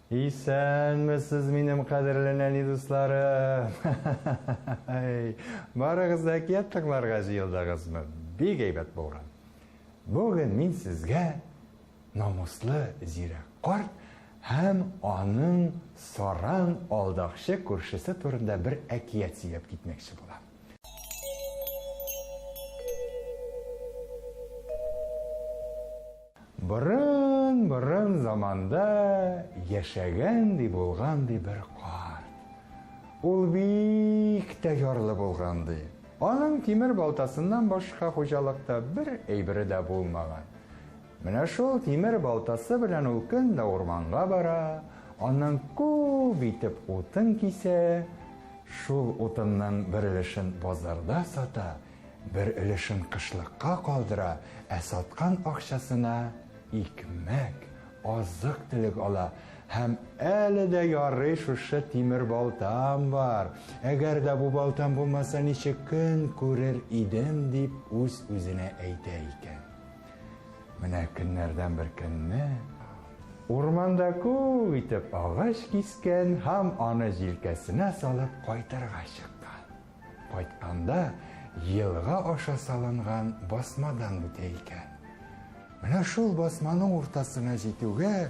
Исәнмесез, минем кадерле нәни дусларым! Барыгыз да әкият тыңларга җыелдыгызмы? Бик әйбәт булган. Бүген мин сезгә намуслы зирәк карт һәм аның саран алдакчы күршесе турында бер әкият сөйләп китмәкче булам. Борын-борын заманда яшәгән ди булган ди бер карт. Ул бик тә ярлы булган ди. Аның тимер балтасыннан башка хуҗалыкта бер әйбере дә булмаган. Менә шул тимер балтасы белән ул көн дә урманга бара, аннан күп итеп утын кисә, шул утынның бер өлешен базарда сата, Бер өлешен кышлыкка калдыра, ә саткан акчасына икмәк, азык-төлек ала һәм әле дә ярый шушы тимер балтам бар, әгәр дә бу балтам булмаса ничек көн күрер идем, дип үз-үзенә әйтә икән. Менә көннәрдән бер көнне урманда күп итеп агач кискән һәм аны җилкәсенә салып кайтырга чыккан. Кайтканда елга аша салынган басмадан үтә икән. Менә шул басманың уртасына җитүгә,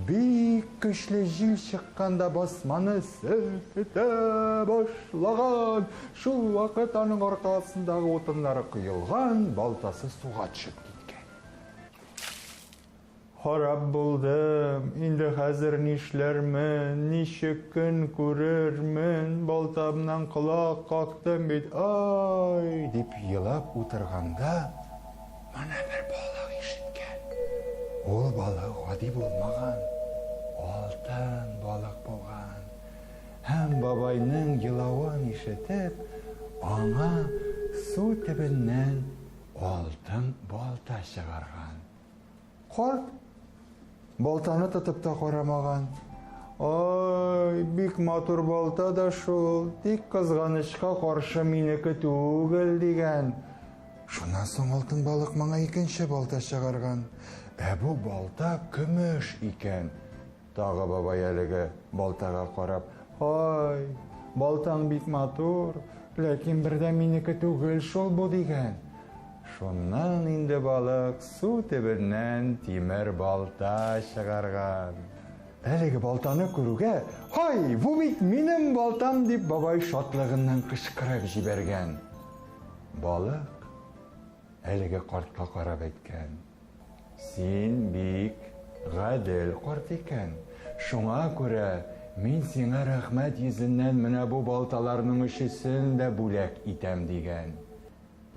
бик көчле җил чыккан да басманы селкетә башлаган. Шул вакыт аның аркасындагы утыннары коелган, балтасы суга төшеп киткән. Харап булдым, инде хәзер нишләрмен, ничек көн күрермен, балтамнан колак кактым бит, ай! Дип елап утырганда, моны бер балык ишеткән. Ул балык гади булмаган, алтын балык булган. Һәм бабайның елавын ишетеп, аңа су төбеннән алтын балта чыгарган. Карт балтаны тотып та карамаган. Ай, бик матур балта да шул, тик кызганычка каршы минеке түгел, дигән. Шуннан соң алтын балык моңа икенче балта чыгарган. Ә бу балта көмеш икән. Тагы бабай әлеге балтага карап, Ай, балтаң бик матур, ләкин бер дә минеке түгел шул бу, дигән. Шуннан инде балык су төбеннән тимер балта чыгарган. Әлеге балтаны күрүгә, Һай, бу бит минем балтам, дип бабай шатлыгыннан кычкырып җибәргән. Балык әлеге картка карап әйткән. Син бик гадел карт икән. Шуңа күрә мин сиңа рәхмәт йөзеннән менә бу балталарның өчесен дә бүләк итәм, дигән.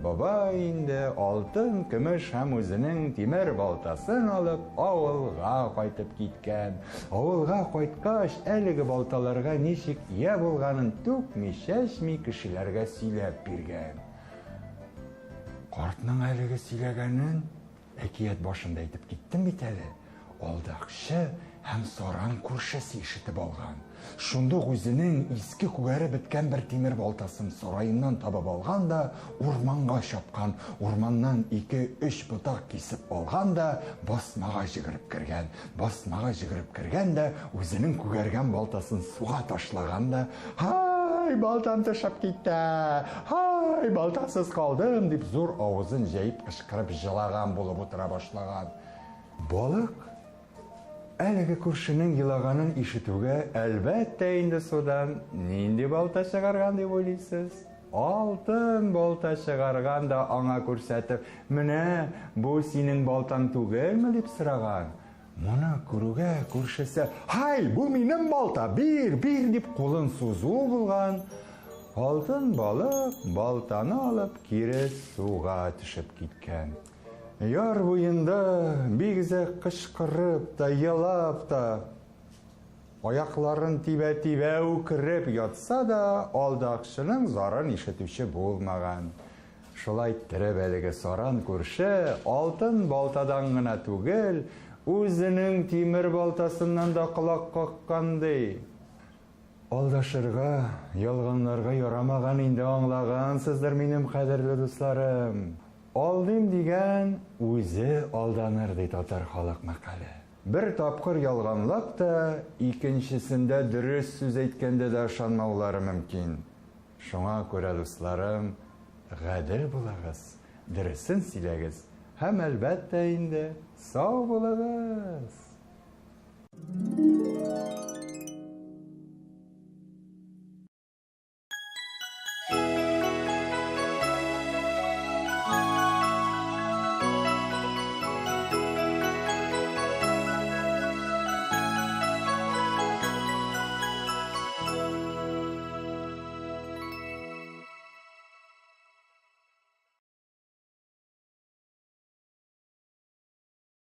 Бабай инде алтын, көмеш һәм үзенең тимер балтасын алып авылга кайтып киткән. Авылга кайткач, әлеге балталарга ничек ия булганын түкми-чәчми кешеләргә сөйләп биргән. Картның әлеге сөйләгәнен әкият башында әйтеп киттем бит әле. Алдакчы һәм саран күршесе ишетеп алган. Шундук үзенең иске күгәреп беткән бер тимер балтасын сараеннан табып алган да урманга чапкан. Урманнан ике-өч ботак кисеп алган да басмага җөгереп кергән. Басмага җөгереп кергән дә, үзенең күгәргән балтасын суга ташлаган да, Һай, балтам төшеп китте! Һай, балтасыз калдым! дип зур авызын җәеп кычкырып җылаган булып утыра башлаган. Балык әлеге күршенең елаганын ишетүгә, әлбәттә инде судан нинди балта чыгарган дип уйлыйсыз? Алтын балта чыгарган да аңа күрсәтеп, Менә, бу синең балтаң түгелме? дип сораган. Моны күрүгә күршесе, Һай, бу минем балта, бир, бир, дип кулын сузу булган. Алтын балык балтаны алып кире суга төшеп киткән. Яр буенда бик озак кычкырып та, елап та, Аякларын тибә-тибә үкереп ятса да, алдакчының зарын ишетүче булмаган. Шулай иттереп, әлеге саран күрше алтын балтадан гына түгел, үзенең тимер балтасыннан да колак каккан, ди. Алдашырга, ялганларга ярамаган инде аңлагансыздыр, минем кадерле дусларым. Алдыйм дигән, үзе алданыр, ди татар халык мәкале. Бер тапкыр ялганлап та, икенчесендә дөрес сүз әйткәндә дә ышанмаулары мөмкин. Шуңа күрә, дусларым, гадел булыгыз, дөресен сөйләгез һәм, әлбәттә инде, сау булыгыз!